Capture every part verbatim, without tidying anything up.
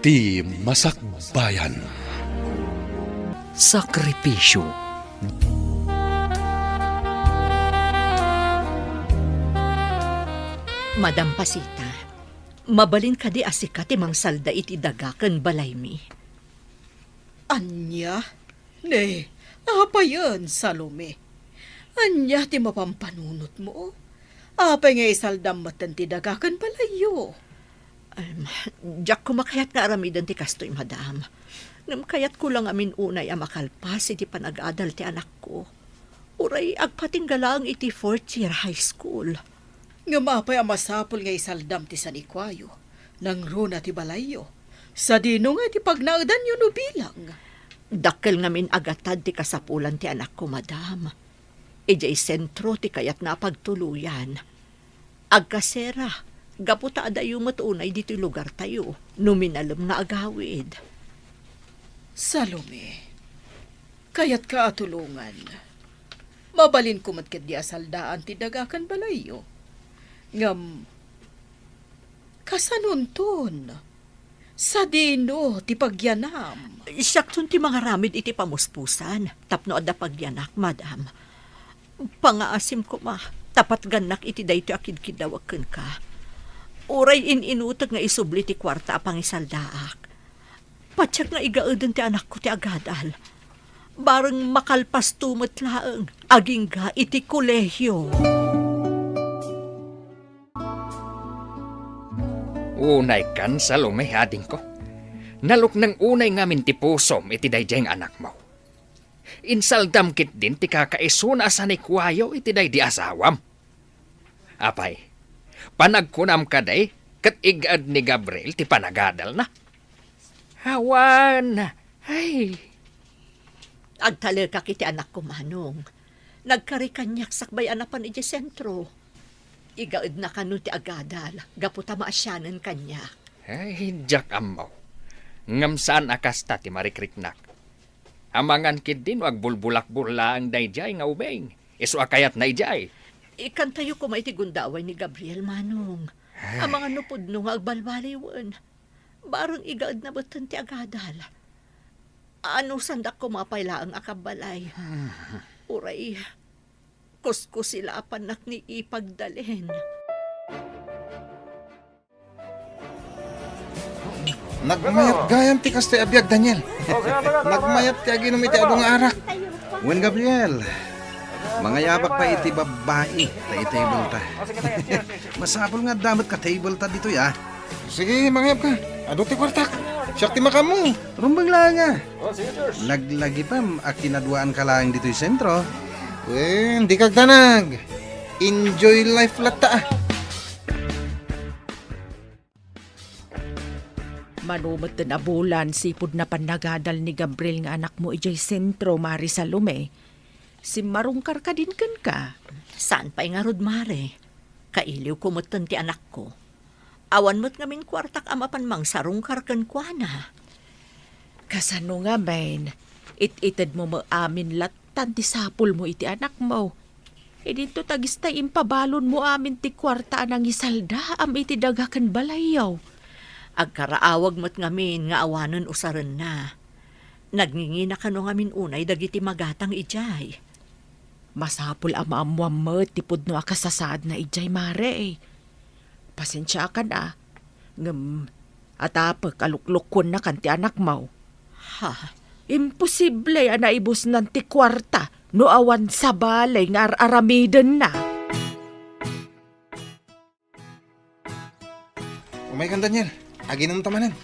Ti Masakbayan. Sakripisyo. Madam Pasita, mabalin kadi a sika ti mangsalda iti daga ken balaymi? Ania? Ne, apayen, Salome? Ania ti mapampanunotmo? Apay nga isaldam metten ti daga ken balayyo? Em, diak koma kayat nga aramiden ti kastoy, madam. Ngem kayatko la ngamin unay a makalpas iti panagadal ti anakko. Uray agpatingga laeng iti fourth year high school. Ngem apay a masapul nga isaldam ti sanikuayo, nangruna ti balayyo, sadino nga iti pagnaedanyo no bilang? Dakkel ngamin a gatad ti kasapulan ti anakko, madam. Idiay sentro ti kayatna a pagtuloyan. Agkasera, gapu ta adayo met unay ditoy lugartayo, no minalem nga agawid. Salome, kayatka a tulongan. Mabalinko met ketdi a saldaan ti daga ken balayyo. Ngem, kasanonton? Sadino ti pagyanam? Siakton ti mangaramid iti pamuspusan tapno adda pagyanak, madam. Pangaasim koma, ta patgannak iti daytoy a kidkiddawek kenka. Uray in-inutek nga isubli ti kuarta a pangisaldaak. Patiek nga igaeden ti anakko ti agadal. Bareng makalpasto met laeng agingga iti kolehio. Unaykan, Salome, adingko. Nalukneng unay ngamin ti pusom iti daydiay nga anakmo. Insaldam ketdin ti kakaisuna a sanikuayo iti daydi asawam. Apay, panagkunam kadi ket igaed ni Gabriel ti panagadalna? Awan, ay. Agtalekak iti anakko, Manong. Nagkari kaniak sakbay a napan idiay sentro. Igaedna kano ti agadal, gapu ta maasianen kaniak. Ay, diak ammo. Ngem saan a kasta ti marikriknak. Amangan ketdi no agbulbulakbol laeng daydiay nga ubing. Isu a kayatna idiay. Ikantayo koma iti gundaway ni Gabriel, Manong. Ay. Amangan no pudno nga agbalbaliwen. Bareng igaedna metten ti agadal. Anusandak koma pay laeng a kabbalay. Uray, kuskusilapannak ni ipagdalin. Nagmayat gayam ti kastoy a biag, Daniel. Nagmayat ti aginum iti adu nga arak. Wen, Gabriel, mangayabak pay iti babbai ta itableta. Masapul nga adda met ka tableta ditoy, a. Sige, mangayabka. Adu ti kuartak. Siak ti makaammo. Rumbeng laeng, a. Laglagipem a kinaduaanka laeng ditoy sentro. Wen, dika agdanag. Enjoy life latta, a. Mano metten a bulan sipud napan nagadal ni Gabriel nga anakmo idiay sentro, Mari Salome, simmarungkar kadin kenka? Saan pay ngarud, Mare. Kailiwko metten ti anakko. Awan met ngamin kuartak a mapan mangsarungkar kenkuana. Kasano ngamin? It-itedmo met amin lat- tan ti sapulmo iti anakmo. Idinto ta dagiti impabalonmo amin ti kuarta a nangisaldaam iti daga ken balayyo. Agkaraawag met ngamin nga awanen usarenna. Nagngingina kano ngamin unay dagiti magatang idiay. Masapul a maammoam met ti pudno a kasasaadna idiay, Mare. Pasensiakan a, ngem atapek a luklukkuennakan ti anakmo. Ha? Imposible a naibusnan ti kuarta no awan sabali nga ar-aramidenna. Umaykan, Daniel. Aginumta manen.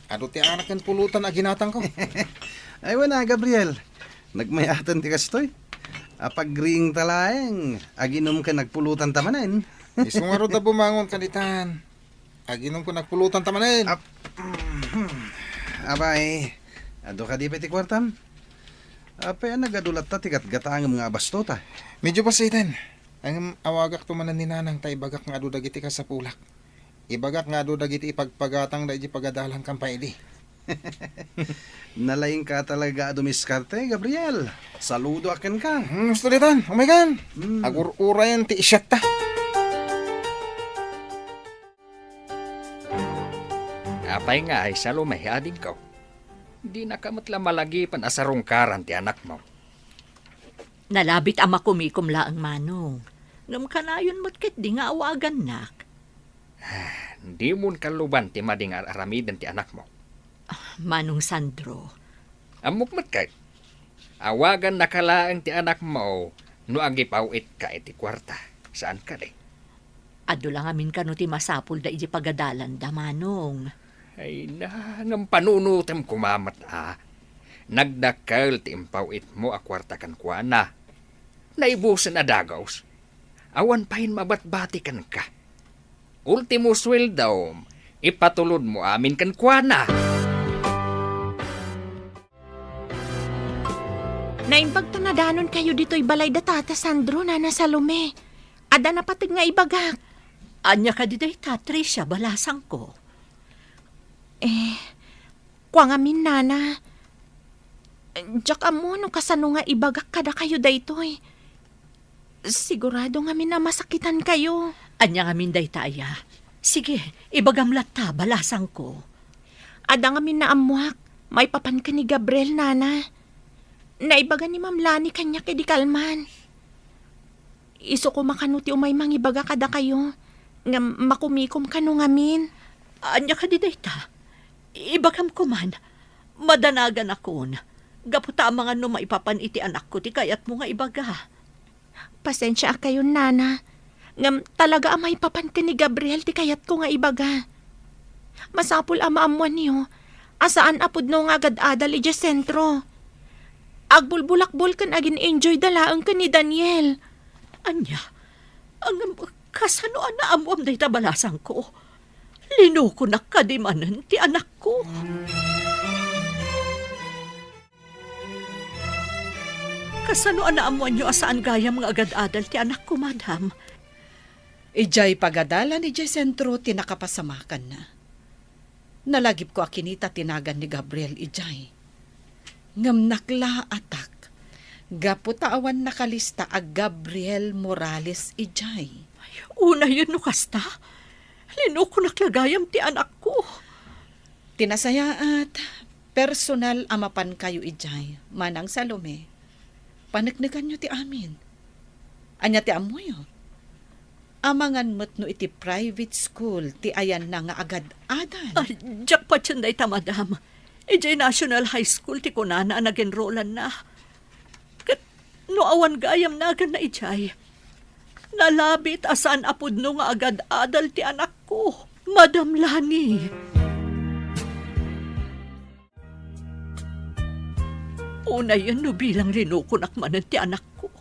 Adu ti arak ken pulutan a ginatangko. Ay, wen a, Gabriel. Nagmayaten ti kastoy. Apagriingta laeng, aginum ken agpulutanta manen. Isu ngarud a bumangon kanitan. Aginum ken agpulutanta manen. Ap-, apay, adu kadi pay ti kuartam? Apay a nagadu latta ti gatgatangem nga abasto ta? Medyo basiten. Ngem awagakto manen ni Nanang ta ibagak nga adu dagiti kasapulak. Ibagak nga adu dagiti ipagpagatangda iti pagadalan kan pay idi. Nalaingka talaga a dumiskarte, Gabriel. Saludoak kenka. Hmm, gusto ditan, umaykan. Hmm. Agur-urayan ti isyat ta. Ah, Pay nga ay, Salome, adingko. Dinaka met la malagipen a sarungkaran ti anakmo. Nalabit a makumikom laeng, Manong. Ngem kanayon met ketdi nga awagannak. Ah, dimon kalluban ti madi nga ar-aramiden ti anakmo. Ah, Manong Sandro. Ammok met ket, awagannaka laeng ti anakmo no agipaw-itka iti kuarta. Saan kadi? Adu la ngamin kano ti masapulda iti pagadalanda, Manong. Ay na, ngem panunotem koma met a. Nagdakkel ti impaw-itmo a kuarta kenkuana. Naibusen a dagus. Awan payen mabatbati kenka. Ultimo sueldom, ipatulodmo amin kenkuana. Naimbag ta nadanonkayo ditoy balay da Tata Sandro, Nana Salome. Adda napateg nga ibagak. Ania kadi dayta, Tricia, balasangko? Eh, kua ngamin, Nana. Diak ammo no kasano nga ibagak kadakayo daytoy. Sigurado ngamin a masakitankayo. Ania ngamin dayta aya? Sige, ibagam latta, balasangko. Adda ngamin naammoak, maipapan ken ni Gabriel, Nana. Naibaga ni Ma'am Lani kaniak idi kalman. Isu koma kano ti umay mangibaga kadakayo, ngem makumikom kano ngamin. Ania kadi dayta? Ibagam koman, madanaganakon, gapu ta amangan no maipapan iti anakko ti kayatmo nga ibaga. Pasensiaak kayon, Nana. Ngem talaga a maipapan ken ni Gabriel ti kayatko nga ibaga. Masapul a maammoanyo a saan a pudno nga agad-adal idiay sentro. Agbulbulakbol ken agin-enjoyda laeng ken ni Daniel. Ania? Ngem kasano a naammoam dayta, balasangko? Linukonak kadi manen ti anakko. Kasano a naammoanyo a saan gayam nga agad-adal ti anakko, madam? Idiay pagadalan idiay sentro ti nakapasamakanna. Nalagipko a kinita ti nagan ni Gabriel idiay. Ngem naklaatak gapu ta awan nakalista a Gabriel Morales idiay. Unayen no kasta, linukonak la gayam ti anakko. Ti nasayaat, personal a mapankayo idiay, Manang Salome. Paneknekanyo ti amin. Ania ti ammoyo? Amangan met no iti private school ti ayanna nga agad-adal. Ay, diak patien dayta, madam. Idiay National High School ti kunana a nag-enrollanna. Ket no awan gayam naganna idiay, nalabit a saan a pudno nga agad-adal ti anakko, Madam Lani. Unayen no bilang linukonak manen ti anakko,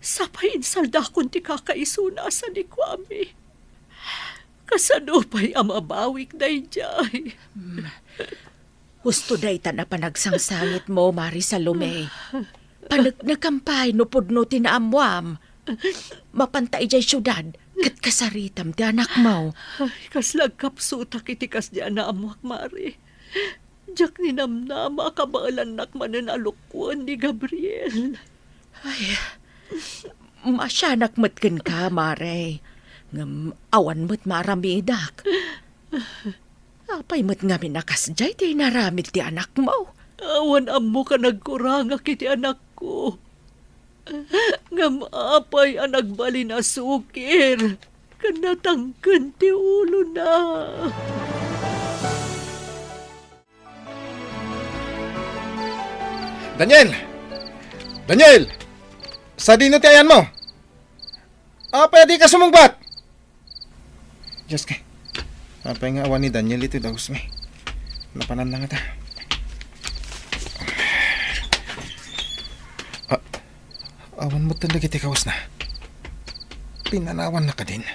sapay insaldakon ti kakaisuna a sadikuami. Kasano pay a mabawik daydiay? Hmm. Husto daytan a panagsangsangitmo, Mari Salome. Paneknekam pay no pudno ti naammoam. Mapanta idiay siudad, ket kasaritam ti anakmo. Ay, kasla agkapsutak iti kasdi a naammoak, Mari. Diak ninamnama a kabaelannak manen a lukuen ni Gabriel. Ay, maasianak met kenka, Mare. Ngem awan met maaramidak. Apay met ngamin a kasdiay ti inaramid ti anakmo? Awan ammok a nagkurangak iti anakko. Ngem apay a nagbalin a sukir ken natangken ti ulona. Daniel! Daniel! Sadino ti ayanmo? Apay a dika sumungbat? Diyos ko. Apay nga awan ni Daniel iti dagusmi. Napanan na ngata. Ah, awan met dagiti kawesna. Pinanawanna kadin.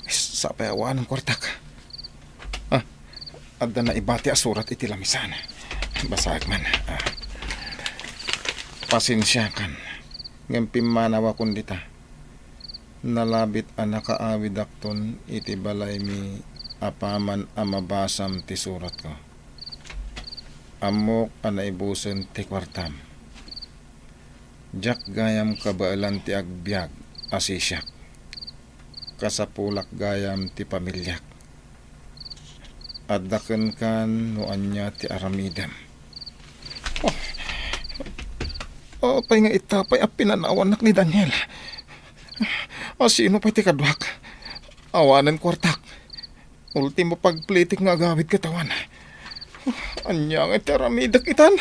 Sapay awanen kuartak. Ah, adda naibati a surat iti lamisan. Basaek man. Ah. Pasensiakan. Ngem pimmanawakon dita. Nalabit a nakaawidakton iti balaymi apaman a mabasam ti suratko. Ammok a naibusen ti kuartam. Diak gayam kabaelan ti agbiag a sisiak. Kasapulak gayam ti pamiliak. Adda kenkan no ania ti aramidem. Oh, apay nga ita pay a pinanawannak ni Daniel? A, sino pay ti kaduak? Awanen kuartak. Ultimo pagplitik nga agawid ket awan. Ania nga ti aramidek itan?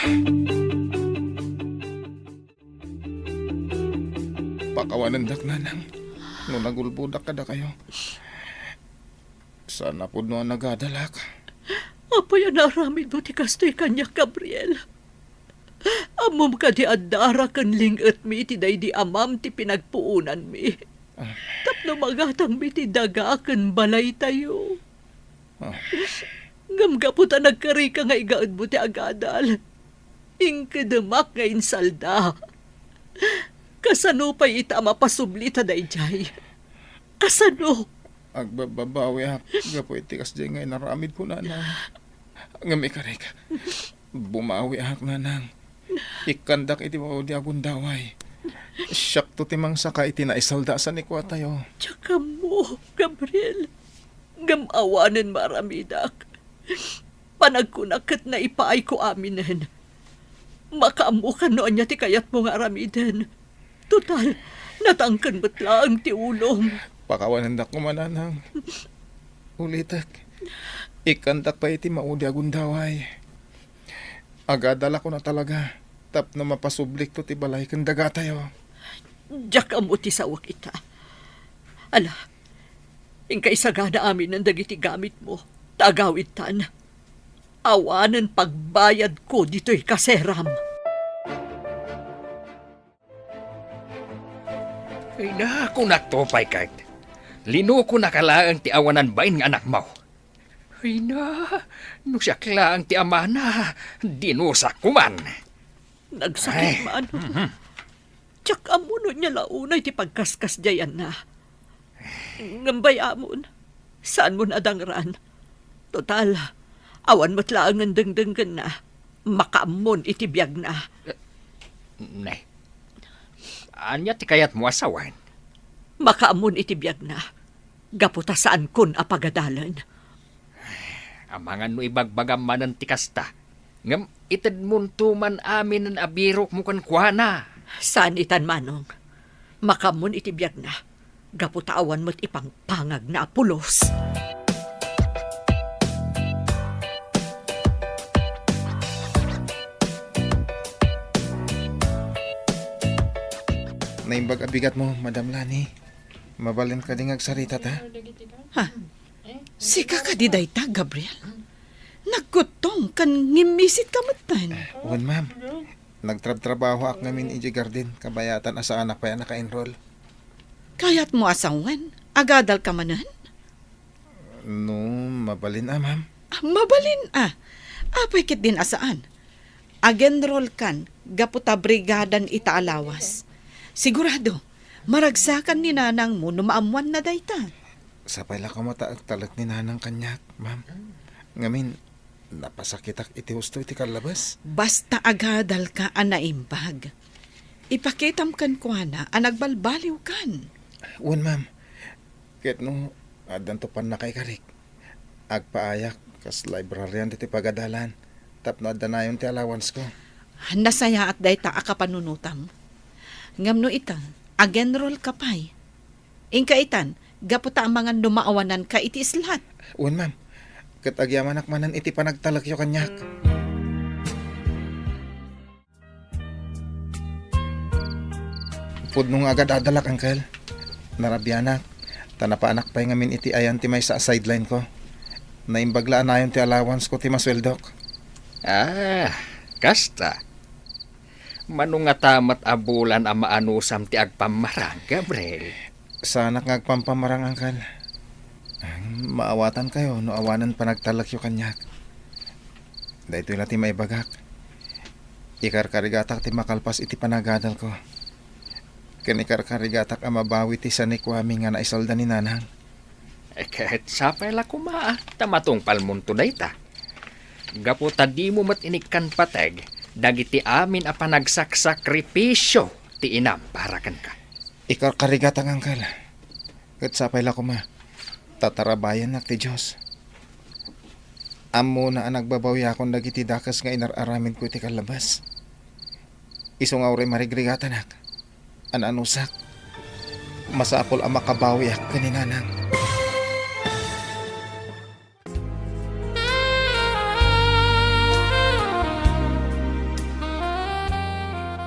Pakawanendak, nanang, no nagulbodak kadakayo. Saan a pudno a nagadalak. Apay a naaramidmo ti kastoy kaniak, Gabriel? Ammom kadi a dara ken ling-etmi iti daydi amam ti pinagpuonanmi? Ah. Tapno magatangmi ti daga ken balaytayo. Ah. Ngem gapu ta nagkarika nga igaedmo ti agadal, inkedemak nga insalda. Kasano pay ita a mapasubli ta daydiay? Kasano? Agbababawiak gapu iti kasdiay nga inaramidko, nanang. Ngem ikarik, bumawiak, nanang. Ikkandak iti maudi a gundaway. Siakto ti mangsaka iti naisalda a sanikuatayo. Diak ammo, Gabriel. Ngem awanen maaramidak. Panagkunak ket naipaayko aminen. Makaammokan no ania ti kayatmo nga aramiden. Total, natangken met laeng ti ulom. Pakawanendak koma, nanang. Ulitek, ikkandak pay iti maudi a gundaway. Agadalakon a talaga tapno mapasublikto ti balay ken dagatayo. Diak ammo ti sawek ita. Ala, inka isagana aminen dagiti gamitmo, ta agawidtan. Awanen pagbayadko ditoy kaseram. Ay na, kunakto pay ket. Linukonaka laeng ti awanan bain nga anakmo. Ay na, no siak laeng ti amana, dinusak koman. Nagsakit Ay, man. Mhm. Diak ammo no ania la unay ti pagkaskasdiayanna. Ngem bay-amon, saanmon a dangran. Total, awan met laengen dengdenggenna. Makaammon iti biagna. Ne. Ania ti kayatmo a sawen? Makaammon iti biagna. Gapu ta saankon a pagadalen. Amangan no ibagbagam manen ti kasta, ngem itedmonto man aminen a birokmo kenkuana. Saan itan, Manong. Makaammon iti biagna, gapu ta awan met ipangpangagna a pulos. Naimbag a bigatmo, Madam Lani. Mabalin kadi nga agsarita ta? Ha? Sika kadi dayta, Gabriel? Nagkuttong ken ngimmisit ka metten. Wen, ma'am. Nagtrabtrabahoak ngamin idiay garden, kabayatan a saanak pay a naka-enroll. Kayatmo a sawen? Agadal ka manen? No mabalin a, ma'am. Ah, mabalin a. Apay ketdin a saan? Agenroll kan gapu ta brigadan ita a lawas. Sigurado, maragsakan ni nanangmo no maammoanna dayta. Sapay la koma ta agtalek ni nanang kaniak, ma'am. Ngamin, napasakitak iti husto iti kallabas. Basta agadal ka a naimbag. Ipakitam kenkuana a nagbalbaliw kan. Wen, ma'am. Ket no, addanto pannakaikarik. Agpaayak kas librarian ditoy pagadalan tapno adda nayon ti allowance ko. Nasayaat dayta a kapanunotam. Ngem no ita, agenroll ka pay. Inka itan, gapu ta amangan no maawanan ka iti islat. Wen, ma'am. Ket agyamanak manen iti panagtalekyo kaniak. Pudno nga agadadalak, Uncle. Narabianak, ta napaanak pay ngamin iti ayan ti maysa a sideline ko. Naimbag la a nayon ti allowance ko ti masueldok. Ah, kasta. Mano ngata met a bulan a maanusam ti agpammarang, Gabriel? Saanak nga agpampamarang, Uncle. Maawatankayo no awanen panagtalekyo kaniak. Daytoy la ti maibagak. Ikarkarigatak ti makalpas iti panagadalko. Ken ikarkarigatak a mabawi ti sanikuami nga naisalda ni nanang. Eh, ket sapay la koma, ta matungpalmonto dayta. Gapu ta dimo met inikkan pateg dagiti amin a panagsaksakripisio ti inam para kenka. Ikarkarigatak, Uncle. Ket sapay la koma, ta tarabayannak ti Dios. Ammona a nagbabawiakon dagiti dakes nga inar-aramidko iti kallabas. Isu nga uray marigrigatanak, ananusak, masapul a makabawiak ken ni Nanang.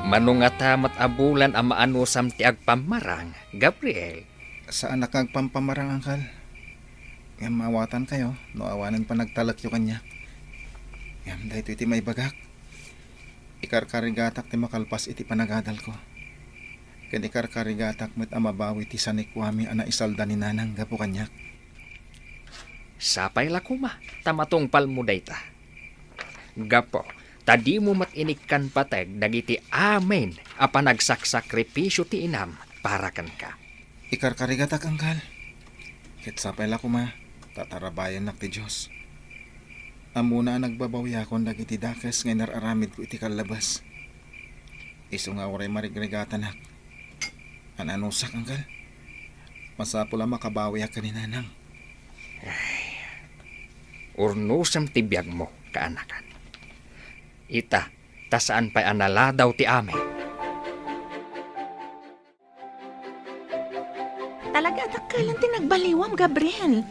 Mano ngata met a bulan a maanusam ti agpammarang, Gabriel? Saanak nga agpampamarang, Angkel. Ngem maawatankayo no awanen panagtalekyo kaniak. Ngem daytoy ti maibagak. Ikarkarigatak ti makalpas iti panagadalko. Ken ikarkarigatak met a mabawi ti sanikuami a naisalda ni Nanang gapu kaniak. Sapay la koma ta matungpalmo dayta. Gapu ta dimo met inikkan pateg dagiti amin a panagsaksakripisio ti inam para kenka. Ikarkarigatak, Angkel. Ket sapay la koma ta tarabayannak ti Dios. Ammona a nagbabawiakon dagiti dakes nga inar-aramidko iti kallabas. Isu nga uray marigrigatanak, ananusak, Angkel. Masapul a makabawiak ken ni Nanang. Ay, urnosem ti biagmo, kaanakan. Ita, ta saan pay a naladaw ti amin. Talaga a dakkelan ti nagbaliwam, Gabriel.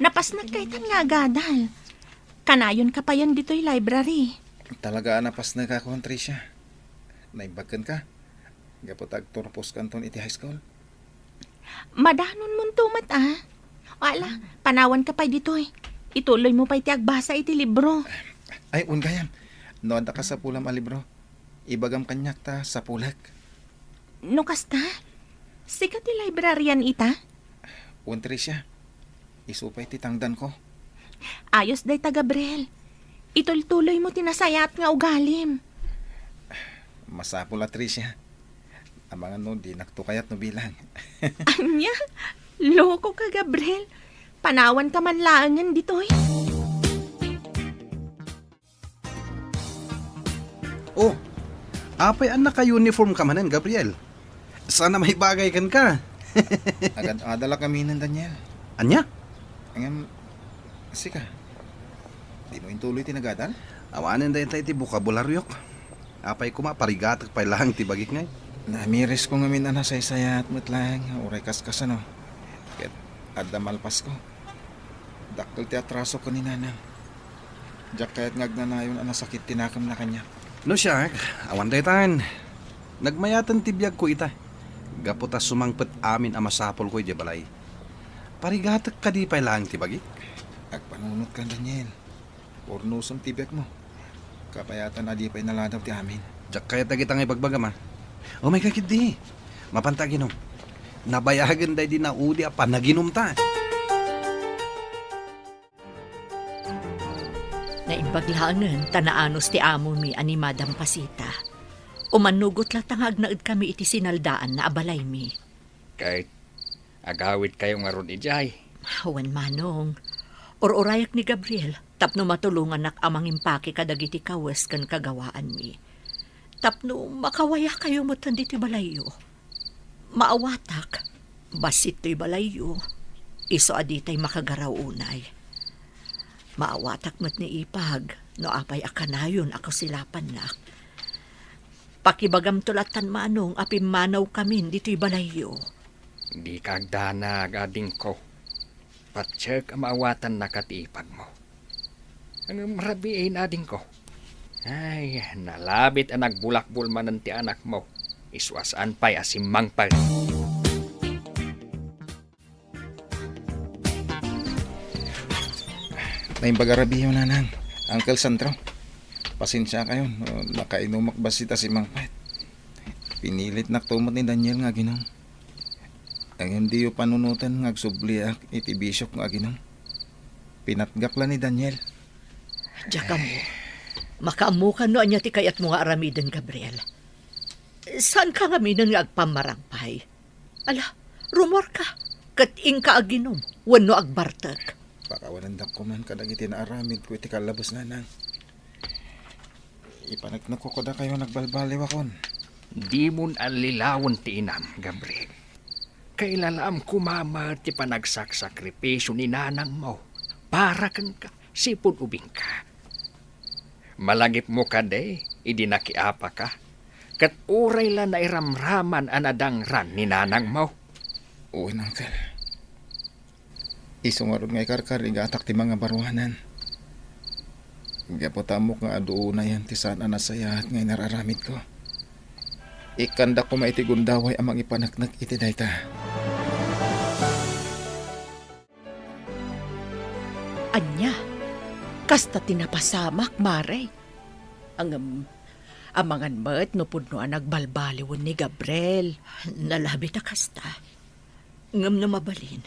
Napasnek kaytan nga agadal. Kanayon ka payen ditoy library. Talaga a napasnekakon, Tricia. Naimbag kenka? Gapu ta agturposkanton iti high school. Madanonmonto met, a. O, ala, panawanka pay ditoy. Ituloymo pay ti agbasa iti libro. Ay, wen gayam. No adda kasapulam a libro, ibagam kaniak ta sapulek. No kasta, sika ti librarian ita? Wen, Tricia. Isu pay ti tangdanko. Ayos dayta, Gabriel. Itultuloymo ti nasayaat nga ugalim. Masapul a, Tricia. Amangan no dinakto kayat no bilang. Ania? Loko ka, Gabriel. Panawanka man laengen ditoy. Oh, apay a naka-uniform ka manen, Gabriel? Saan a maibagay kenka? Agad-adalak aminen, Daniel. Ania? Ngem, sika, dimo intuloy ti nagadal? Awanen dayta iti bokabularyok. Apay koma, parigatek pay laeng ti bagik ngay. Namirisko ngamin a nasaysayaat met laeng, uray kaskasano. Ket adda malpasko. Dakkel ti atraso ken ni Nanang. Diak kayat nga agnanayon a nasakit ti nakemna kaniak. No siak, awan daytan. Nagmayaten ti biagko ita. Gapu ta sumangpet amin a masapulko idiay balay. Parigatek kadi pay laeng ti bagik? Agpanunotkan, Daniel. Urnosem ti biagmo. Kapayatan a di pay naladaw ti amin. Diak kayat dagita nga ibagbagam, a. Umay ka ketdi. Mapanta aginom. Nabayagen daydi naudi a panaginumta. Naimbag laengen ta naanus ti amomi a ni Madam Pasita. Umannugot latta nga agnaedkami iti sinaldaanna a balaymi. Ket agawidkayo ngarud idiay? Wen, Manong. Ur-urayak ni Gabriel tapno matulongannak a mangimpake kadagiti kawes ken kagawaanmi. Tapno makawayakayo metten ditoy balayyo. Maawatak, bassit toy balayyo, isu a ditay makagaraw unay. Maawatak met ni Ipag no apay a kanayon a kasilapannak. Pakibagamto lattan, Manong, a pimmanawkamin ditoy balayyo. Dika agdanag, adingko. Patiek a maawatannaka ti ipagmo. Ngem rabiin, adingko. Ay, nalabit a nagbulakbol manen ti anakmo. Isu a saan pay a simmangpet. Naimbag a rabiyo, Nanang. Uncle Sandro, pasensiakayon no nakainumak bassit a simmangpet. Pinilitnakto met ni Daniel nga aginom. Ngem diyo panunoten nga agsubliak iti bisiok nga aginom. Pinatgak la ni Daniel. Diak ammo. Makaammokan no ania ti kayatmo nga aramiden, Gabriel. Saanka ngaminen nga agpammarang pay? Ala, rumuarka, ket inka aginom wenno agbartek. Pakawanendak koman kadagiti naaramidko iti kallabes, Nanang. Ipaneknekko kadakayo a nagbalbaliwakon. Dimon allilawen ti inam, Gabriel. Kailalaam koma met ti panagsaksakripisio ni nanangmo para kenka. sipud ubingka. Malagipmo kadi idi nakiapaka, ket uray la nairamraman a nadangran ni nanangmo. Wen, Uncle. Isu ngarud nga ikarkarigatak ti mangabaruanan. Gapu ta ammok nga adu unayen ti saan a nasayaat nga inararamidko. Ikkanda koma iti gundaway a mangipaneknek iti dayta. Ania? Kasta ti napasamak, Mare. Ngem, amangan met no pudno a nagbalbaliwen ni Gabriel. Nalabi ta kasta. Ngem no mabalin,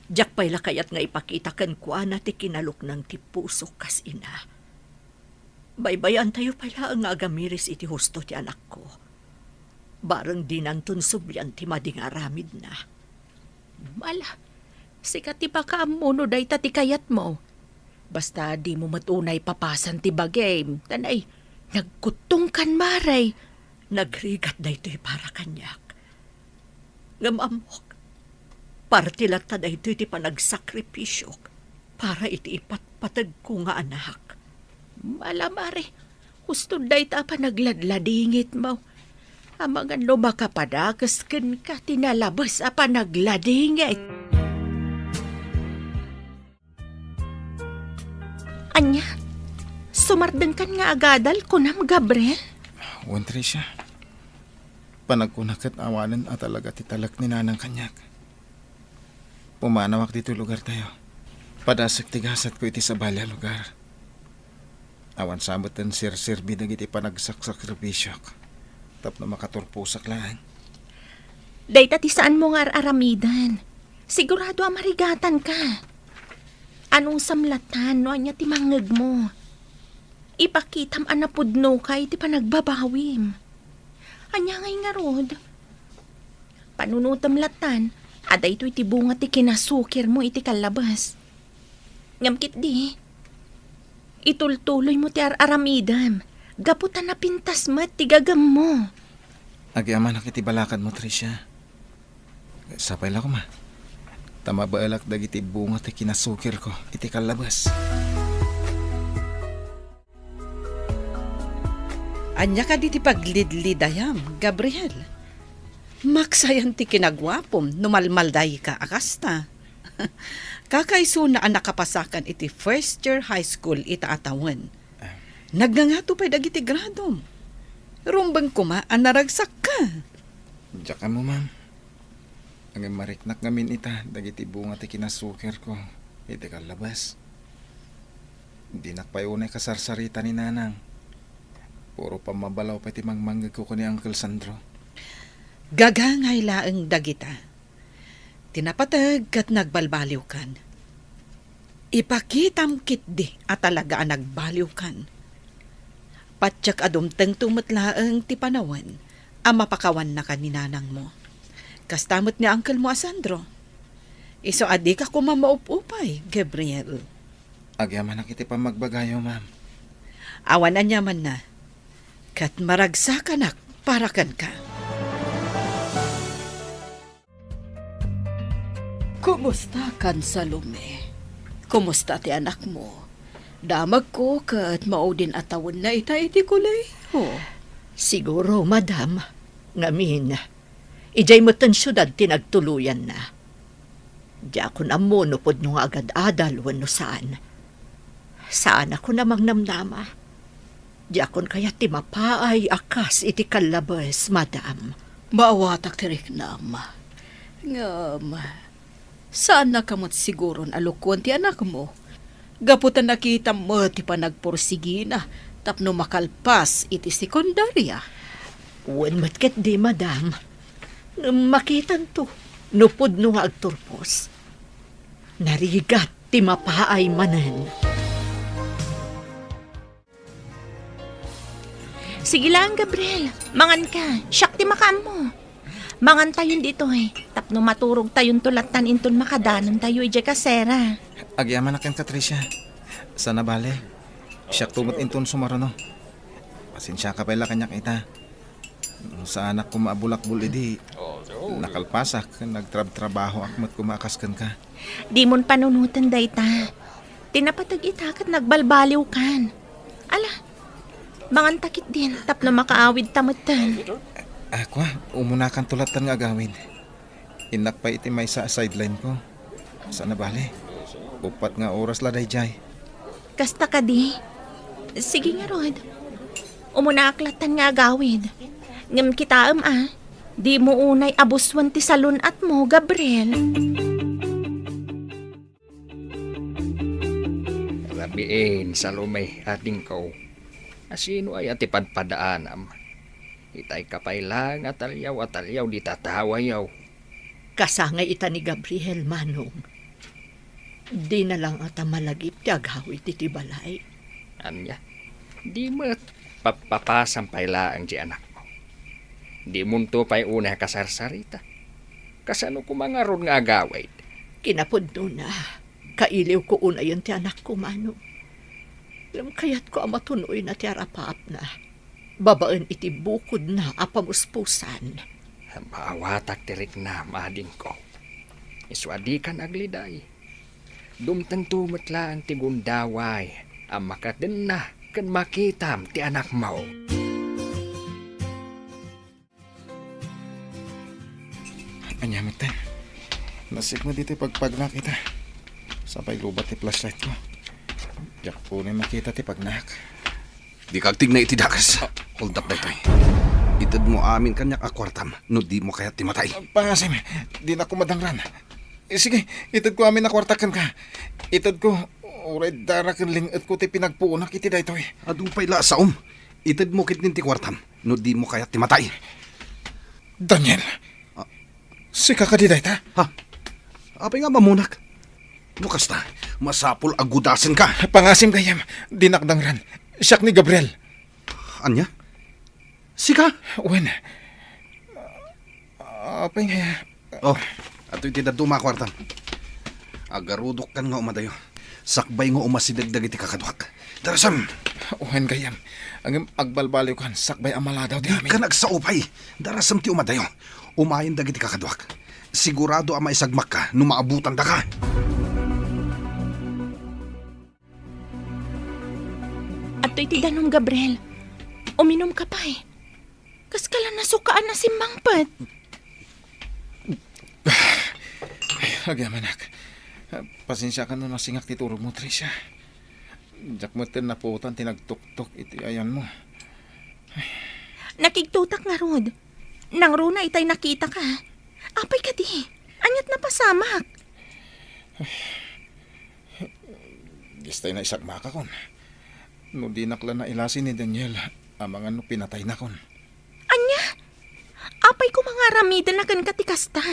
diak pay la kayat nga ipakita kenkuana ti kinaluknang ti pusok kas ina. Baybayantayo pay laeng nga agamiris iti husto ti anakko. Bareng dinanton sublian ti madi nga aramidna. Ala, sika ti makaammo no dayta ti kayatmo. Basta dimo met unay papasan ti bagim. Tanay, nagkuttongkan, Mare. Nagrigat daytoy para kaniak. Ngem ammok, parte latta daytoy ti panagsakripisyok para iti ipatpategko nga anak. Ala, Mare, husto dayta a panagladladingitmo. Amangan no makapadakes kenka ti nalabes a panagladingit. Ania? Sumardengkan nga agadal, kunam, Gabriel? Wen, Tricia. Panagkuna ket awanen a talaga ti talek ni Nanang kaniak. Pumanawak ditoy lugartayo. Padasek ti gasatko iti sabali a lugar. Awan sa metten serserbi dagiti panagsaksakripisyok tapno makaturposak laeng. Dayta ti saanmo nga ar-aramiden. Sigurado a marigatanka. Anusam latan no ania ti mangngegmo. Ipakitam a napudnoka iti panagbabawim. Ania ngay ngarud? Panunotem latan a daytoy ti bunga ti kinasukirmo iti kallabas. Ngem ketdi, itultuloymo ti ar-aramidem gapu ta napintas met ti gagemmo. Agyamanak iti balakadmo, Tricia. Sapay la koma ta mabaelak dagiti bunga ti kinasukirko iti kallabas. Ania kadi ti paglidlidayam, Gabriel? Maksayan ti kinaguapom no malmaldayka a kasta. Kakaisuna a nakapasakan iti first year high school ita a tawen. Ah. Nagngangato pay dagiti gradom. Rumbeng koma a naragsakka. Diak ammo, ma'am. Ngem mariknak ngamin ita dagiti bunga ti kinasukirko iti kallabas. Dinak pay unay kasarsarita ni Nanang. Puro pammabalaw pay ti mangmangngegko ken ni Uncle Sandro. Gagangay laeng dagita. Ti napateg ket nagbalbaliwkan. Ipakitam ketdi a talaga a nagbaliwkan. Patiek a dumtengto met laeng ti panawen a mapakawannaka ni nanangmo. Kasta met ni uncle mo a Sandro. Isu a dika koma maup-upay, Gabriel. Agyamanak iti pammagbagayo, ma'am. Awan aniamanna, ket maragsakanak para kenka. Kumusta kan, Salome? Kumusta ti anakmo? Damagko ket maudin a tawenna ita iti kolehiyo. Siguro, madam, ngamin, idiay metten siudad ti nagtuluyanna. Diakon ammo no pudno nga agad-adal wenno saan. Saanakon a mangnamnama. Diakon kayat ti mapaay a kas iti kallabes, madam. Maawatak ti riknam. Ngem, saannaka met siguron a lukuen ti anakmo. Gapu ta nakitam met ti panagpursigina tapno makalpas iti sekundaria. Wen met ketdi, madam. Ngem makitanto no pudno nga agturpos. Narigat ti mapaay manen. Sige lang, Gabriel. Mangan ka. Siak ti makaammo. Mangan tayon ditoy. Tapno maturog tayon to latan inton makadanon tayo idiay kasera. Agyamanak kenka, Tricia. Sana bale. Siak to met inton sumaruno. Pasensiaka pay la kaniak ita. No saanak koma a bulakbol idi, nakalpasak, nagtrabtrabahoak met koma a kas kenka. Dimon panunoten dayta. Ti napateg ita ket nagbalbaliwkan. Ala, manganta ketdin tapno makaawidta metten. Akua, umunakanto lattan nga agawid. Innak pay iti maysa a sideline ko. Saan a bale? Uppat nga oras la daydiay. Kasta kadi? Sige ngarud. Umunaak lattan nga agawid. Ngem kitaem a, dimo unay abusuen ti salun-atmo, Gabriel. Rabiin, Salome, adingko. Asino aya ti padpadaanam? Itay ka pay laeng a taliaw a taliaw dita tawayo. Kasangay ita ni Gabriel, Manong. Dina la ngata malagip ti agawid iti balay. Ania? Di met papapasam pay laeng ti anakmo. Dimonto pay unay a kasarsarita. Kasano koma ngarud nga agawid? Kinapudnona, kailiwko unayen ti anakko, Manong. Ngem kayatko a matunoyna ti arapaapna babaen iti bukodna a pamuspusan. Maawatak ti riknam, adingko. Isu a dikan agliday. Dumtengto met laeng ti gundaway a makadenna ken makitam ti anakmo. Ania metten? Nasipnget iti pagpagnak ita. Sapay lubat ti flashlight ko. Diak unay makita ti pagnak. Dika agtigna iti dakes. Ah. Hold up daytoy. Itedmo amin kaniak a kuartam no dimo kayat ti matay. Pangasim, dinak madangran. Eh, sige, itedko amin a kuarta kenka. Itedko, uray dara ken ling-etko ti pinagpuonak iti daytoy. Adu pay la a saom. Itedmo ketdin ti kuartam no dimo kayat ti matay. Daniel! Ah. Sika kadi dayta? Ha? Apay nga mamunak? No kasta, masapul a gudasenka. Pangasim gayyem, dinak dangran. Siak ni Gabriel. Ania? Sika? Wen. Apay nga. Oh, adtoy ti dadduma a kuartam. Agarudokkan nga umadayo. Sakbay nga umasideg dagiti kakaduak. Darasem! Wen gayyem. Ngem agbalbaliwkan sakbay a maladaw ti amin. Dika agsao pay. Darasem ti umadayo. Umayen dagiti kakaduak. Sigurado a maisagmakka no maabutandaka. Adtoy ti danum, Gabriel. Uminumka pay. Kaskala nasukaan a simmangpet. Ay, agyamanak. Pasensiakan no nasingak ti turogmo, Tricia. Diak metten napuotan ti nagtuktok iti ayanmo. Nakigtotak ngarud. Nangruna itay nakitaka. Apay kadi? Aniat napasamak? Distay naisagmakakon. No dinak la nailasi ni Daniel, amangan no pinataynakon. Ania? Apay koma nga aramidenna kenka ti kasta?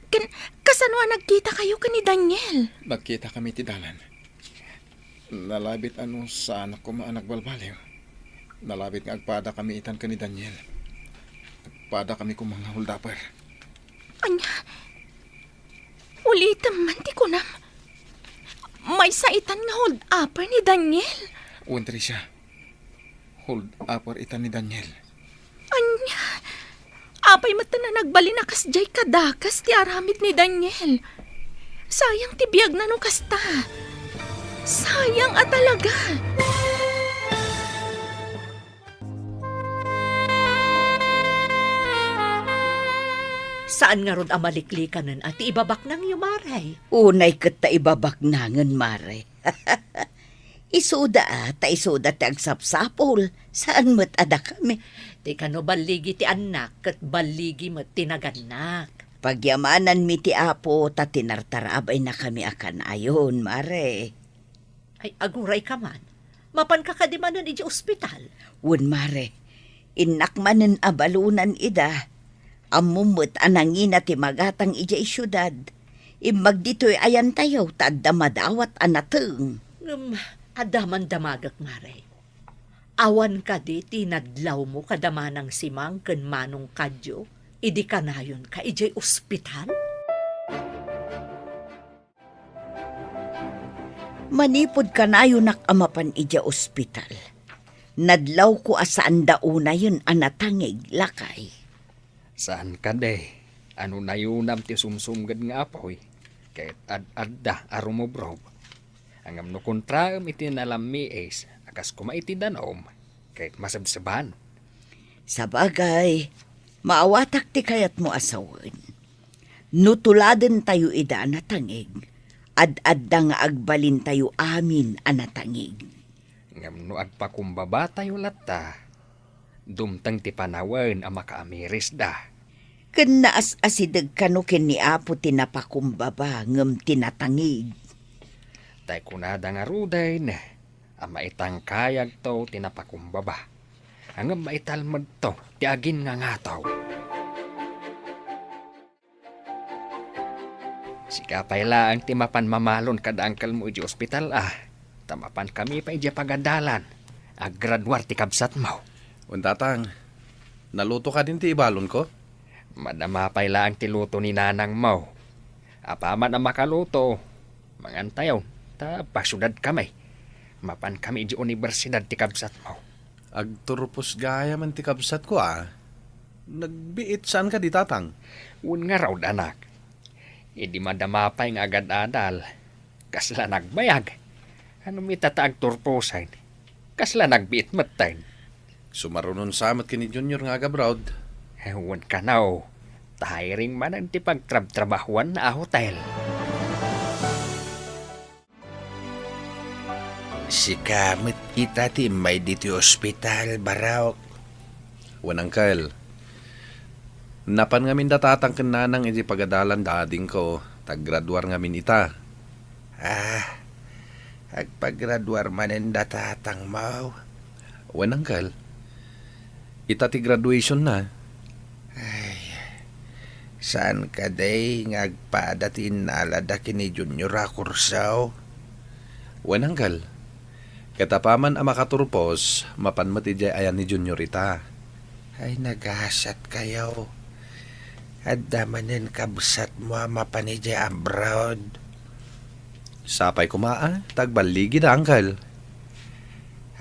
Ken kasano a nagkitakayo ken ni Daniel? Nagkitakami iti dalan. Nalabit a no saanak koma a nagbalbaliw. Nalabit nga agpadakami itan ken ni Daniel. Agpadakami koma nga hold-upper. Ania? Ulitem man ti kunam. Maysa itan nga hold-upper ni Daniel. Wen, Tricia. Hold-upper itan ni Daniel. Ania? Apay met a nagbalin a kasdiay kadakas ti aramid ni Daniel. Sayang ti biagna no kasta. Sayang a talaga. Saan ngarud a maliklikanen a ti ibabaknangyo, Mare? Unay ket ta ibabaknangen, Mare. Isuda a, ta isuda ti agsapsapul, saan met a dakami. Ti kano balligi ti annak, ket balligi met ti nagannak. Pagyamananmi ti Apo, ta tinartarabaynakami a kanayon, Mare. Ay, agurayka man. Mapanka kadi manen idiay ospital? Wen, Mare. Innak manen a balonan ida. Ammom met a nangina ti magatang idiay siudad. Immag ditoy ayantayo ta adda madawat a nateng. Ngem adda man damagek, Mare. Awan kadi ti nadlawmo kada Manang Simang ken Manong Kadio idi kanayonka idiay ospital? Manipud kanayonak a mapan idiay ospital, nadlawko a saanda unayen a natangig, lakay. Saan kadi a no nayunam ti sumsumged nga apuy, ket ad-adda a rumubrob. Ngem no kontraem iti nalammiis a kas koma iti danum, ket masebseban. Sabagay, maawatak ti kayatmo a sawen. No tuladentayo ida a natangig, ad-adda nga agbalintayo amin a natangig. Ngem no agpakumbabatayo latta, dumteng ti panawen a makaamirisda. Ken naas-asideg kano ken ni Apo ti napakumbaba ngem ti natangig. Tay kunada ngaruden a maitangkayagto ti napakumbaba, ngem maitalmedto ti aginngangato. Sika pay laeng ti mapan mamalon kada angkelmo idiay ospital a, ta mapankami pay idiay pagadalan a graduar ti kabsatmo. Wen, Tatang, naluto kadin ti ibalonko? Madama pay laeng ti luto ni nanangmo. Apaman a makaluto, mangantayon, ta agpasiudadkami. Mapankami idiay universidad ti kabsatmo. Agturpos gayam ti kabsatko a. Nagbiit saan kadi, Tatang? Wen ngarud, anak. Idi madama pay nga agad-adal, kasla nagbayag. Ngem ita ta agturposen, kasla nagbiit metten. Sumarunon sa met ken ni Junior nga agabroad. Wen kano, ta hairing manen ti pagtrabtrabahuanna a hotel. Sika met ita ti immay ditoy ospital, Barok. Wen, Angkel. Napan ngamin da Tatang ken Nanang iti pagadalan da adingko, ta aggraduar ngamin ita. Ah, agpagraduar manen da Tatangmo? Wen, Angkel. Ita ti graduation na. Ay, saan kadi nga agpada ti innalada ken ni Junior a kurso? Wen, Angkel. Ket apaman a makaturpos, mapan met idiay ayan ni Junior ita. Ay, nagasatkayo. Adda manen kabsatmo a mapan idiay abroad. Sapay koma a, ta agballigida, Angkel.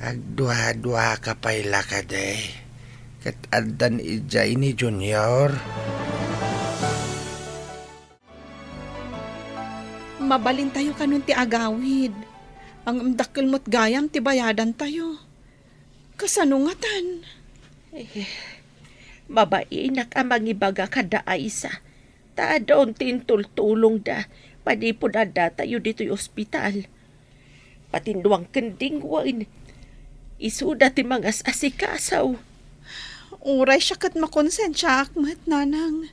Agduaduaka pay la kadi, ket addan idiay ni Junior. Mabalintayo kanon ti agawid. Ngem dakkel met gayam ti bayadantayo. Kasano ngatan? Eh, mabainak a mangibaga kada Aisa, ta adun ti intultulongda manipud addatayo ditoy ospital. Patinduang ken dingwen, isuda ti mangas-asikaso. Uray siak ket makonsensiaak met, Nanang.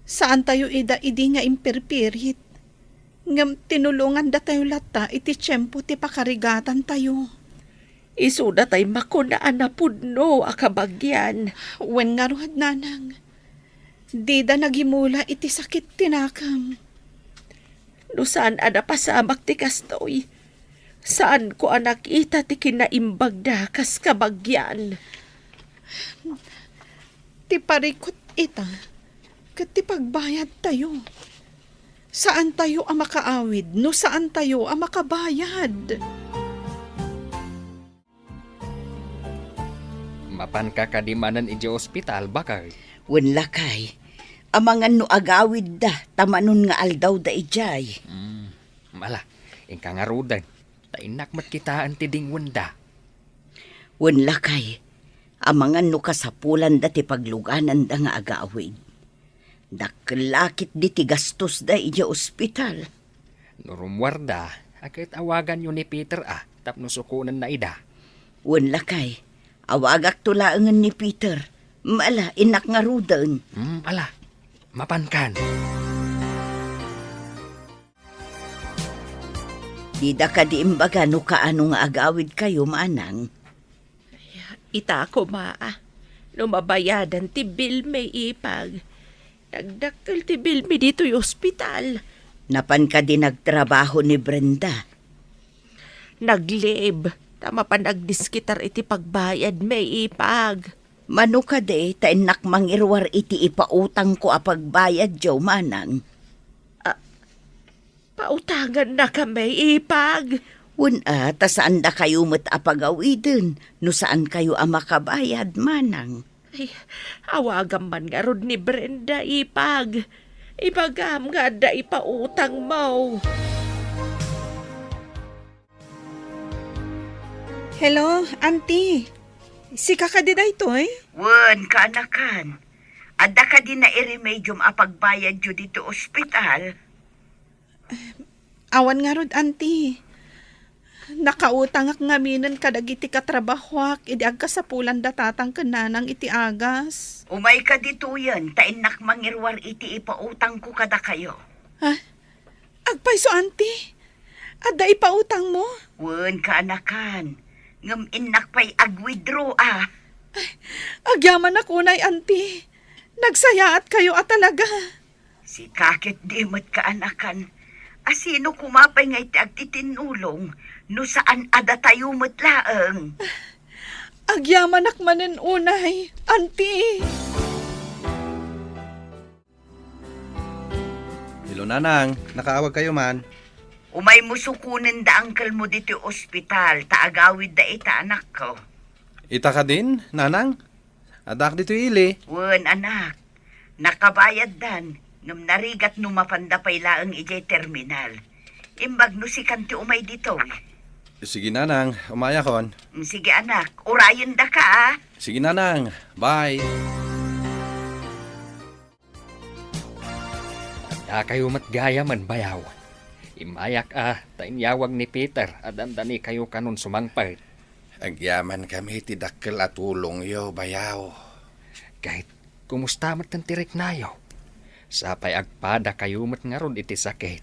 Saantayo ida idi nga impirpirit. Ngem tinulongandatayo latta iti tiempo ti pakarigatantayo. Isuda tay makuna a napudno a kabagian. Wen ngarud, Nanang. Dida nagimula iti sakit ti nakem. No saan a napasamak ti kastoy, saanko a nakita ti kinaimbagda kas kabagian. Ti parikut ita, ket ti pagbayadtayo. Saantayo a makaawid no saantayo a makabayad. Mapanka kadi manen idiay ospital, bakay? Wen, lakay. Amangan no agawidda, ta manon nga aldawda idiay. Hmm, ala, inka ngaruden. Ta innak met kitaen ti dingwenda. Wen, lakay, amangan no kasapulanda ti paglugananda nga agawid. Dakkel la ketdi ti gastosda idiay ospital. No rummuarda, a ket awaganyo ni Peter a tapno sukonenna ida. Wen, lakay, awagakto laengen ni Peter. Ala, innak ngaruden. Hmm, ala, mapankan. Dida kadi imbaga no kaano nga agawidkayo, manang? Ita koma a, no mabayadan ti bilmi, ipag. Nagdakkel ti bilmi ditoy ospital. Napan kadi nagtrabaho ni Brenda? Nag-leave, ta mapan nagdiskitar iti pagbayadmi, ipag. Mano kadi ta innak mangiruar iti ipautangko a pagbayadyo, manang? A, pautangannakami, ipag. Wen a, ta saandakayo met a pagawiden no saankayo a makabayad, manang. Ay, awagam man ngarud ni Brenda, ipag. Ibagam nga adda ipautangmo. Hello, Auntie. Sika kadi daytoy? Wen, kaanakan. Adda kadi nairemediom a pagbayadyo ditoy ospital? Awan ngarud, Auntie. Nakautangak ngaminen kadagiti katrabahoak idi agkasapulan da tatang ken nanang iti agas. Umayka ditoyen, ta innak mangiruar iti ipautangko kadakayo. Ha? Agpayso, Auntie? Adda ipautangmo? Wen, kaanakan. Ngem innak pay ag-withdraw, a. Agyamanak unay, Auntie. Nagsayaatkayo a talaga. Sika ketdi met, kaanakan. A, sino koma pay ngay ti agtitinnulong no saan a datayo met laeng? Agyamanak manen unay, Auntie. Hello, Nanang. Nakaawagkayo man? Umaymo sukonen da angkelmo ditoy ospital, ta agawidda ita, anakko. Ita kadin, Nanang? Addaak ditoy ili. Wen, anak. Nakabayaddan, ngem narigat no mapanda pay laeng idiay terminal. Imbag no sikan ti umay ditoy. Sige, Nanang. Umayakon. Mm, sige, anak. Urayendaka, a. Sige, Nanang. Bye. Addakayo met gayamen, bayaw. Immayak a, ta inyawag ni Peter a dandanikayo kanon sumangpet. Agyamankami ti dakkel a tulongyo, bayaw. Ket kumusta metten ti riknayo? Sapay agpadakayo met ngarud iti sakit.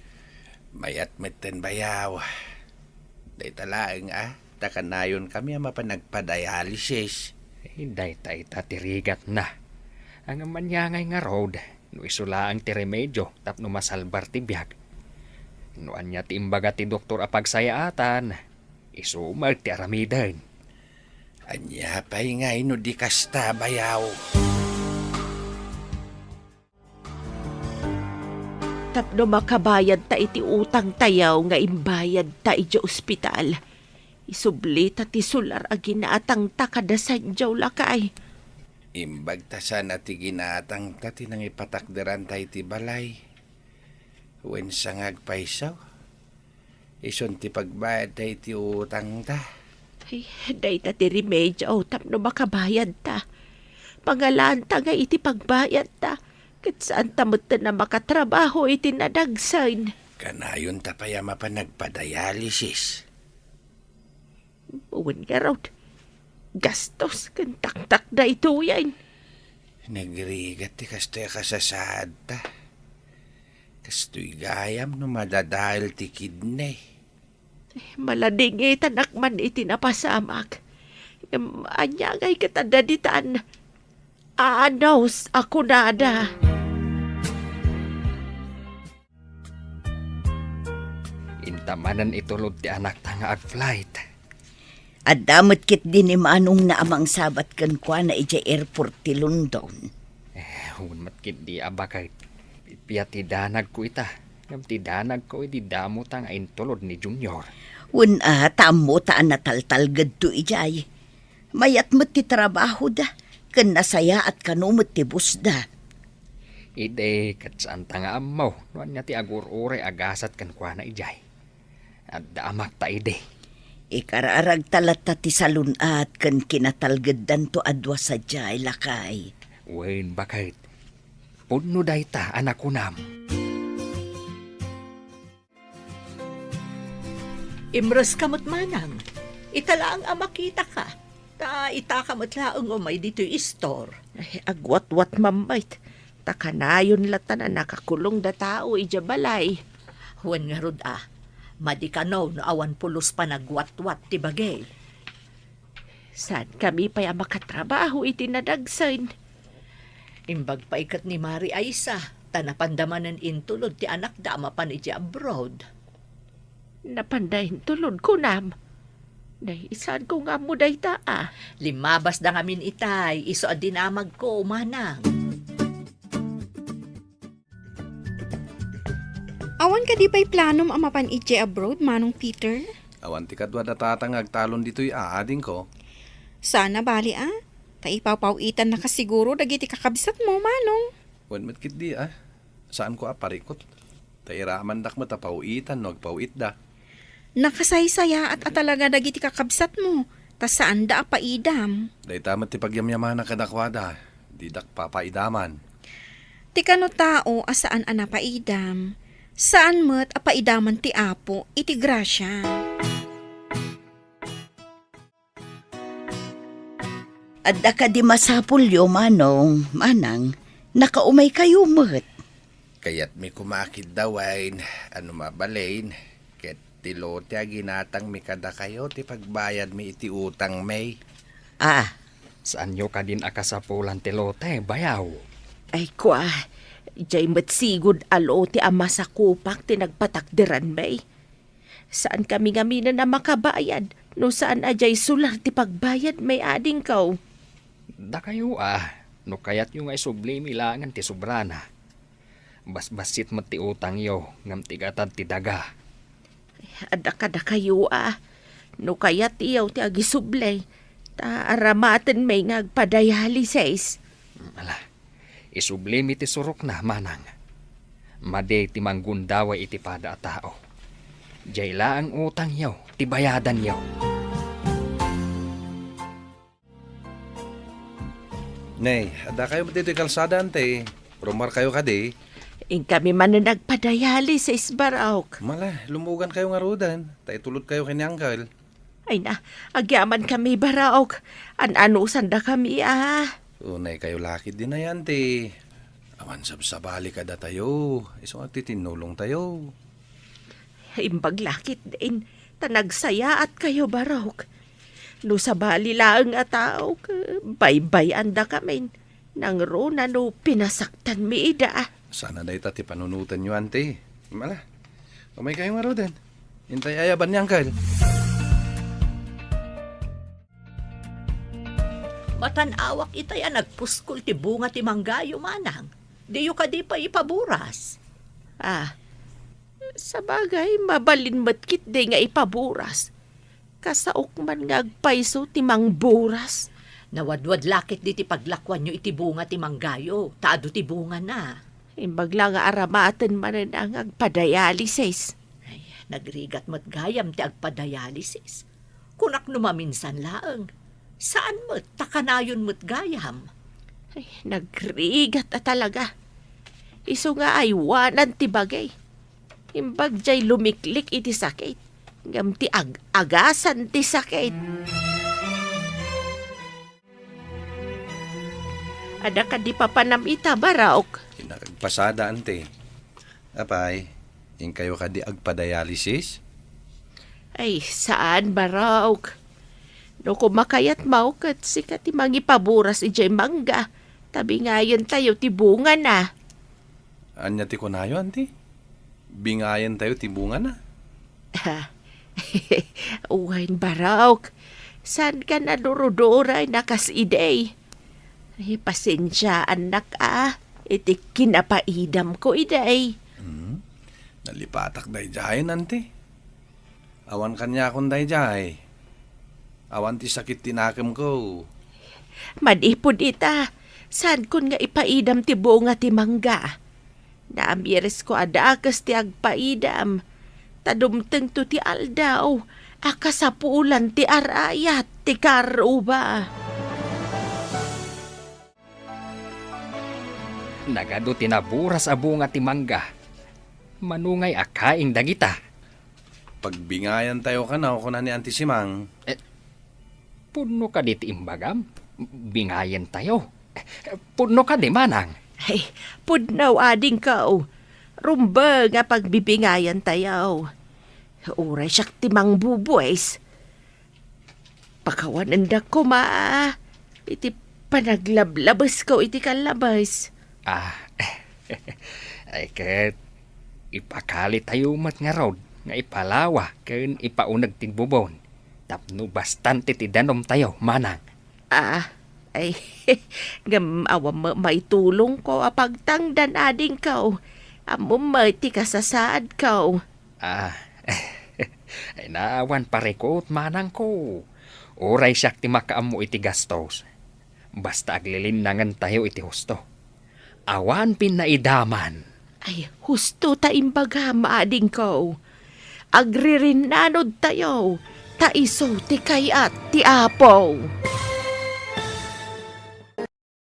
Mayat metten, bayaw. Dayta laeng a, ta kanayonkami a mapan agpadialysis. Eh, dayta ita ti rigatna. Ngem ania ngay ngarud, no isu laeng ti remedio tapno masalbar ti biag. No ania ti imbaga ti doktor a pagsayaatan, isu met ti aramiden. Ania pay ngay no di kasta, bayaw? Tapno makabayadta iti utangtayo nga imbayadta idiay ospital, isublita ti solar a ginatangta kada San Joe, lakay. Imbag ta saan a ti ginatangta ti nangipatakderanta iti balay. Wen, sangag payso. Isun ti pagbayadta iti utangta. Ay, dayta ti remedio tapno makabayadta. Pangalaanta nga iti pagbayadta, ket saanta metten a makatrabaho iti nadagsen. Kanayonta pay a mapan agpadialysis. Wen ngarud, gastos ken taktak daytoyen. Nagrigat ti kastoy a kasasaadta. Kastoy gayam no madadael ti kidney. Maladingitanak man iti napasamak. Ngem ania ngay ket adda ditan? Anus a kunada. Inta manen itulod ti anakta nga ag-flight. Adda met ketdi ni manongna a mangsabat kenkuana idiay airport ti London. Eh, wen met ketdi a baket. Pia ti danagko ita. Ngem ti danagko idi damota nga intulod ni Junior. Wen a, ta ammota a nataltalgedto idiay. Mayat met ti trabahoda, ken nasayaat kano met ti bossda. Idi, ket saanta nga ammo no ania ti agur-uray a gasat kenkuana idiay. Adda amakta idi. Ikararagta latta ti salun-at ken kinatalgeddanto a dua sadiay, lakay. Wen, baket. Pudno dayta a nakunam. Imreska met manang. Ita laeng a makitaka. Ta itaka met laeng umay ditoy istor. Ay, agwatwat, Ma'am Bait. Ta kanayon latta a nakakulong da tao idiay balay. Wen ngarud a, madi kano no awan pulos panagwatwat ti bagi. Saankami pay a makatrabaho iti nadagsen. Imbag pay ket ni Mari Aisa, ta napanda manen intulod ti anakda a mapan idiay abroad. Napanda intulod, kunam? Nay, saanko nga ammo dayta a. Limmabasda ngamin itay, isu a dinamagko, manang. Awan kadi pay planom a mapan idiay abroad, Manong Peter? Awan ti kaduada tatang nga agtalon ditoy a, adingko. Saan a bali a. Ta ipawpaw-itannaka siguro dagiti kakabsatmo, Manong. Wen met ketdi a. Saanko a parikut. Ta iramandak met a paw-itan no agpaw-itda. Nakasaysayaat a talaga dagiti kakabsatmo. ta saanda a paidam. Dayta met ti pagyamyamanak kadakuada, didak papaidaman. Ti kano tao a saan a napaidam, saan met a paidaman ti Apo iti grasia. Adda kadi masapulyo, Manong, Manang, nakaumay kayo met. Kayatmi koma a kiddawen, ano mabalin, ket ti lote a ginatangmi kadakayo ti pagbayadmi iti utangmi. Ah. Saanyo kadin a kasapulan ti lote, bayaw? Ay, kua, jay met sigud a lote a masakupak ti nagpatakderanmi. Saan kami ngamin a makabayad no saan a jay sular ti pagbayadmi, adingko. Dakayo a, no kayatyo nga isublimi laengen ti sobrana. Basbassit met ti utangyo, ngem ti gatad ti daga. Adda kadakayo a, no kayatyo ti agisubli, ta aramatenmi nga agpadialysis. Ala, isublimi ti surokna, Manang. Madi ti manggundaway iti pada a tao. Jay laeng utangyo ti bayadanyo. Nay, adda kayo met ditoy kalsada, ante. Rumar kayo kadi. Inkami manen nagpadialysis, Barok. Mala, lumugan kayo ngaruden. Ta itulod kayo ken ni Angkel. Ay na, agyaman kami, Barok. An-anusanda kami, ah. Unay kayo lakit din ay, ante. Awan sabsabali kadatayo. Isu nga agtitinnulong tayo. Imbag lakit din, ta nagsayaat kayo, Barok. No sabali laeng a tao, baybay-andakamin. Nangruna no pinasaktanmi ida. Sana dayta ti panunotenyo, ante. Mala, umay kayo ngaruden. Intay ayaban ni Angkel. Matan-awak itay a nagpuskol ti bunga ti manggayo, Manang. Diyo kadi pay ipaburas? Ah, sabagay, mabalin met ketdi nga ipaburas. Kasaok man nga agpayso ti mangburas. Nawadwad lakit diti paglakuanyo iti bunga ti manggayo, ta adu ti bungana. Imbag la nga aramaten manen a nga agpadialysis. Ay, nagrigat met gayam ti agpadialysis. Kunak no maminsan laeng. Saan met, ta kanayon met gayam. Ay, nagrigat a talaga. Isu nga aywanan ti bagi. Imbag jay lumiklik iti sakit, ngem ti ag-agasan ti sakit. Adda kadi papanam ita, Barok? Innak agpasada, ante. Apay, inkayo kadi agpadialysis? Ay, saan, Barok. No kumakayat maw ket sika ti mangipaburas idiay mangga, ta bingayentayo ti bungana. Ania ti kunayo, anti? Bingayentayo ti bungana? Wen, Barok. Saanka a duruduray a kas idi. Ay, pasensiaannak a iti kinapaidamko idi. Hmm? Nalipatak daydiay, anti? Awan kaniakon daydiay. Awan ti sakit ti nakemko. Manipud ita, saankon nga ipaidam ti bunga ti mangga. Naamiresko a dakes ti agpaidam, ta dumtengto ti aldaw a kasapulan ti ar-ayat ti karuba. Nagadu ti naburas a bunga ti mangga. Mano ngay a kaing dagita? Pagbingayantayo kano, kuna ni Anti Simang. Eh, pudno kadi ti imbagam? Bingayentayo? Eh, pudno kadi, manang? Ay, pudno, adingko. Rumbeng a pagbibingayantayo. Uray siak ti mangbubuis. Pakawanendak koma iti panaglablabesko iti kallabes. Ah, ay ket ipakalitayo met ngarud nga ipalawa ken ipauneg ti bubon tapno bastante ti danumtayo, manang. Ah, ay, ngem awan met maitulongko a pagtangdan, adingko. Ammom met ti kasasaadko. Ah, ay, naawan parikut, manangko. Uray siak ti makaammo iti gastos. Basta aglilinnangentayo iti husto. Awan pinnaidaman. Ay, husto ta imbagam, adingko. Agririnnanodtayo. ta isu ti kayat ti Apo.